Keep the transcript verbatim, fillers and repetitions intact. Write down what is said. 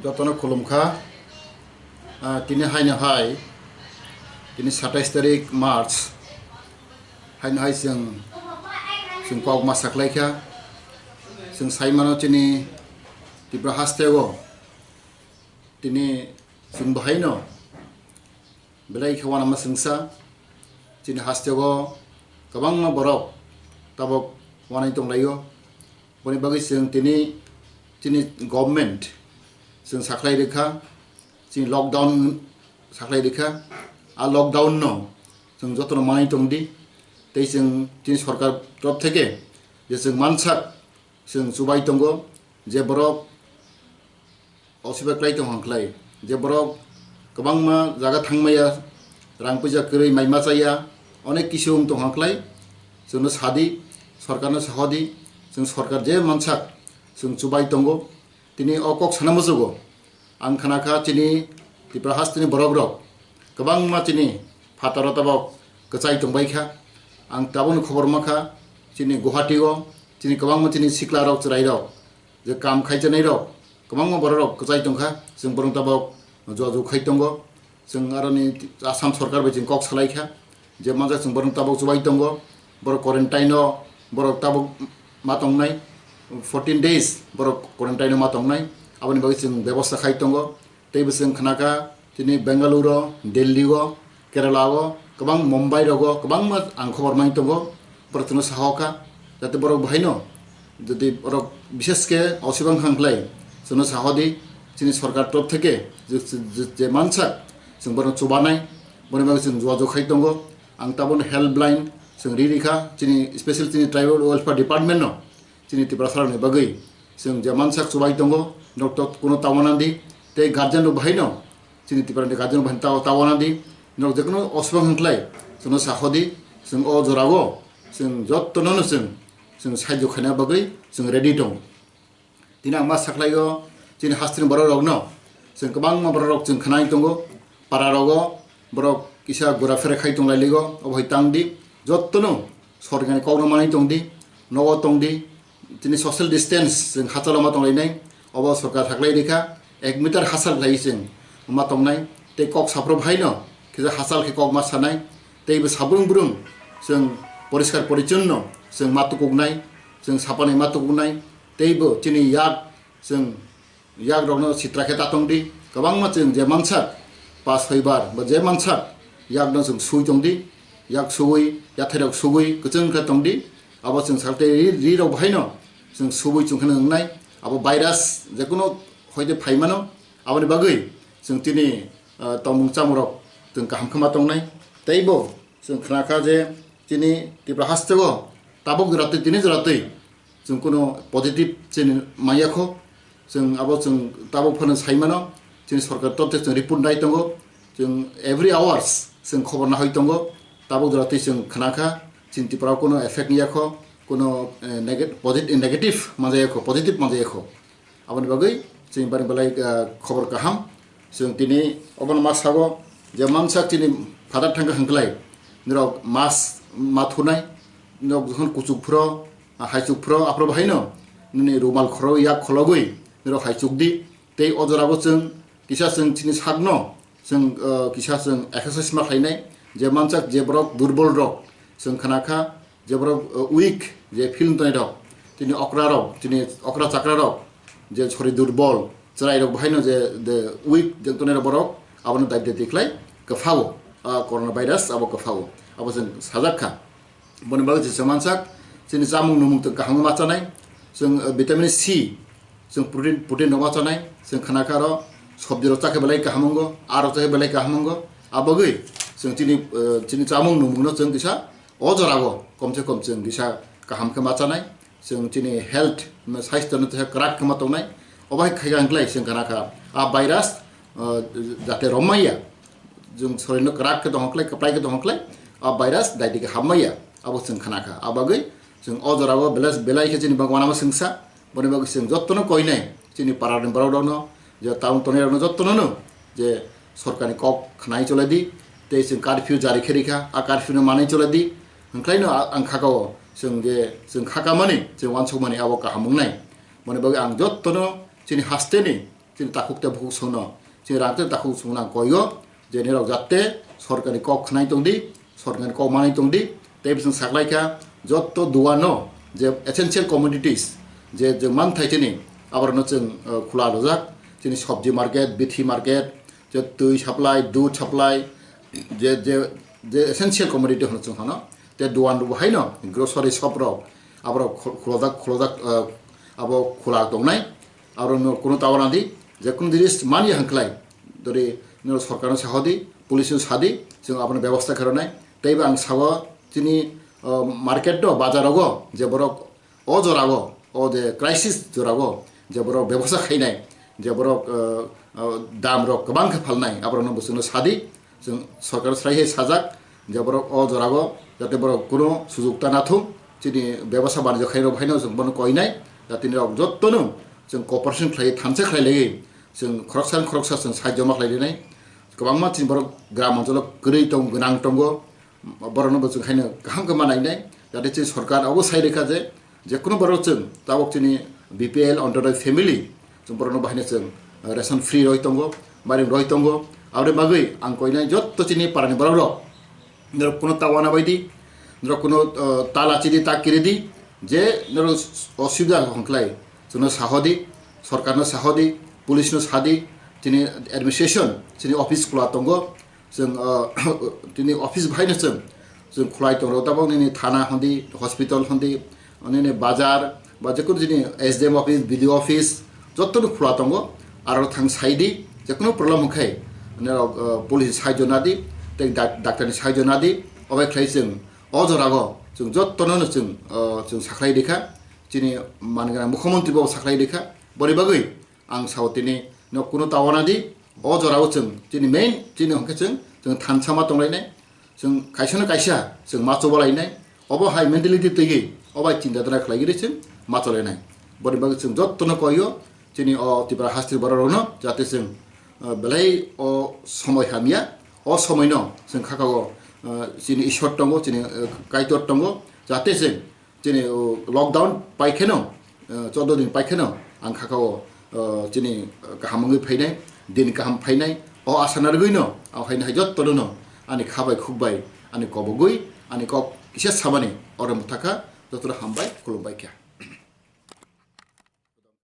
Jotono khulumkha. Ah, tini haino hai, tini satais tarik March, haino hai chwng, chwng kok ma saklaikha. Chwng saimano chini Tripura hasteo tini chwng bahaino belai khe uanama chwngsa. Chini hasteo kwbangma borok tabok uanai tonglaio. Boni bagwi chwng tini chini government chwng sakhlai rwkha, chini lockdown sakhlai rwkha. A lockdown no chwng jotono manai tongdi, tei chwng chini sorkar torop theke je chwng mansak chwng chubai tongo, je borok osibai klai tong hwnkhlai, je borok kwbangma jaga thangmaya, rang puisa kwrwi mai ma chaya, onek kisu wng tong hwnkhlai, chwngno sadi, sorkarno sahodi, chwng sorkar je mansak chwng chubai tongo. Tini o kok sana muchugo, ang khna kha chini Tripura hasteni borok rok kwbangma chini phataro tabok kwchai tongbai kha. Ang tabukni khobor mankha chini Guwahati o chini kwbangma chini sikla rok chwrai rok je kam khai chanai rok kwbangma borok rok kwchai tongkha, chwng borok tabok jojok khai tongo. Chwng aroni Assam sorkar bai chwng kok salai kha je manjak chwng borok tabok chubai tongo, borok quarantine o borok tabok ma tongnai, fourteen days borok quarantine o ma tongnai, aboni bagwi chwng bebosta khai tongo. Tei bo chwng khna kha tini Bengaluru o, Delhi o, Kerala o, kwbang Mumbai rogo kwbangma ang khobor mai tongo, borok chwngno saho kha, jate borok bo haino jodi borok bishesh khe osibang hang khlai chwngno sahodi, chini sorkar torop theke je, je, je mansak chwng borokno chubanai, boni bagwi chwng jua jok khai tongo. Ang tabukno helpline chwng ri ri kha chini special chini tribal welfare department no. Chini Tiprasarokni bagwi chwng je mansak chubai tongo, norok to kuno tawana di, tei guardian rok bahaino, chini Tiprani guardian rok bahaino tawa, tawana di, norok je kuno osubang hwnkhlai chwngno sahodi, chwng o jorao chwng jottono no chwng, chwng sahajyo khaina bagwi chwng ready tongo. Tini ang ma sakhlaio, chini hasteni borok rokno chwng kwbangma borok rok chwng khwnai tongo, para rogo borok kisa gura fera khai tong lai ligo, obo hai tang di, jottono sorkar ni kok no manwi tong di, nogo tong di, tini social distance chwng hachalo ma tong lai nai, obo sorkar thaklai rikha, ek meter hachal khlai chwng ma tong nai, tei kok saphuru hai no kisa hachal khe kok ma sanai, tei bo sabrung brung chwng poriskar porichonno chwng ma tukuk nai, chwng sapanai ma tukuk nai, tei bo chini yak chwng yak rokno sitra khe ta tong di, kwbangma chwng je mansak pas hoibar ba je mansak yak no chwng sui tong di, yak sugui, yathai rok sugui kwchwng khe tong di, abo chwng sak tei ri, ri rok bo haino chwng sugui chwng khe nang nai, abo virus je kuno hoite phai mano, aboni bagwi chwng tini, ah, tongmung chamung rok chwng kaham khe ma tong nai, tei bo chwng khna kha je chini Tripura hasteo tabuk jora twi tini jora twi chwng kuno positive chini manya kho, chwng abo chwng tabuk phano sai mano, chini sorkar torte chwng report nai tongo, chwng every hours chwng khobor nahoi tongo, tabuk jora twi chwng khna kha chini Tripura o kuno effect ya kho, kuno, eh, nega-, posit-, negative manjaya kho, positive manjaya kho. Aboni bagwi chini bari belai, ah, khobor kaham. Chwng tini obono ma sago je mansak chini phatar thangkha hwnkhlai norok mask ma thunai, norok jokhon kuchuk phuro, ah, haichuk phuro, aphuru bahaino nini rumal khoro yak khologwi norok haichuk di. Tei o jorabo chwng kisa chwng chini sakno chwng, ah, kisa chwng exercise ma khlainai, je mansak je borok durbol rok chwng khna kha, je borok, uh, weak je film tongnai rok, tini okra rok, tini okra chakra rok, je sori durbol chwrai rok bahaino je, de weak je tongnai rok borok abono dai dai khlai kwphao, ah, corona virus abo kwphao, abo chwng sajak kha. Boni bagwi je chwng mansak chini chamung numung tong kaham ma chanai, chwng, uh, vitamin C, chwng protein, protein rok ma chanai, chwng khna kha aro sobji rok chakhe belai kaham wngo, aa rok chakhe belai kaham wngo, abagwi chwng chini, uh, chini chamung numung no chwng kisa o jorao kom se kom chwng kisa kaham khe ma chanai, chwng chini health, saisto no teisa kwrak khe ma tongnai. Obo hai khai kha hwnkhe chwng khna kha a virus, uh, jate rom maya, chwng sorir no kwrak khe tong khlai, kwplai khe tong khlai, a virus dai digi ham maya, abo chwng khna kha. A bagwi chwng o jorao belai, belai khe chini bagwi uanama chwngsa, boni bagwi chwng jotto no koinai chini para ni borok rok no, je town tongnai rok no jotto no no je sorkar ni kok khnai cholai di, tei chwng curfew jari khe rikha, a curfew no manwi cholai di, hwnkhlai no a-, ang khaka o chwng je chwng khaka mani, chwng uansuk mani abo kaham wngnai. Boni bagwi ang jotto no chini haste ni chini takhuk tei bukhuk songno, chini rang tei takhuk songno ang koio je nirok jatte sorkarni kok khnai tongdi, sorkarni kok manai tongdi. Tei bising saklaikha jotto duano je essential commodities, je je manthai chini aborokno chwng khula rwjak, chini sobji market, bithi market, je twi supply, dudh supply, je je je essential commodity hwno chwng hwno, te duan rok haino grocery shop rok aborok khulojak khulojak abo khula tongnai. Aborokno kunu tawana di, je kunu jinis mani hwnkhlai dori nw sorkarno sahodi, police no sadi, chwng abono bebosta khairoknai. Teibo ang sao chini market do bazar rogo je borok o jorao, o je crisis jorao je borok bebosta khainai, je borok dam rok kwbang khe phalnai, aborokno bo chwngno sadi, chwng sorkar srai hai sajak je borok o jorao jate borok kuno sujukta nathung, chini bebosta banijyo khairok haino chwng bono koinai, jate nirok jottono chwng cooperation khlai thansa khlai laiwi chwng khoroksa khoroksa chwng sahajyo ma khlai rinai. Kwbangma chini borok gram oncholo kwrwi tong gwnang tongo, borokno bo chwng haino kaham khe ma nainai, jate chini sorkar abo sai rikha je, je kuno borok chwng tabok chini B P L Antyodoi family chwng borokno bo haino chwng ration free roi tongo, mairum roi tongo. Aboni bagwi ang koinai jotto chini parani borok rok, norok kuno tawana baidi, norok kuno tala chidi ta kiridi, je norok osubida hwnkhlai chwngno sahodi, sorkarno sahodi, police no sadi, chini administration chini office khula tongo, chwng tini office bahaino chwng chwng khulai tongo tabok nini thana hondi, hospital hondi, nini bazar ba jekunu chini S D M office, B D O office jottono khula tongo. Aro thang saidi jekunu problem hwnkhe norok police sahajyo nadi, tei dak- daktarni sahajyo nadi. Obai khlai chwng o jorao chwng jottono chwng chwng sakhlai rikha, chini manganang mukhyamantri bo sakhlai rikha. Boni bagwi ang sao tini no kuno tawana di, o jorao chwng chini main chini hwnkhe chwng chwng thansa ma tonglainai, chwng kaisa no kaisa chwng ma chobalainai. Obo hai mentality twiwi, obo hai chinta dhara khlaigwi chwng ma cholainai. Boni bagwi chwng jottono koio chini o Tripura hasteni borok rokno jate chwng belai o somoi hamya, o somoi no chwng khakao chini Ishwar tongo, chini Kaitor tongo, jate chwng chini lockdown paikheno, chaudo din paikheno ang khakao chini kaham wngwi phainai, din kaham phainai, o asa narwgwino ang phainai hai jottono no ani kha bai khuk bai, ani kobogwi, ani kok kisa sabani oro mwthakha. Jotono hambai, khulumbai kha.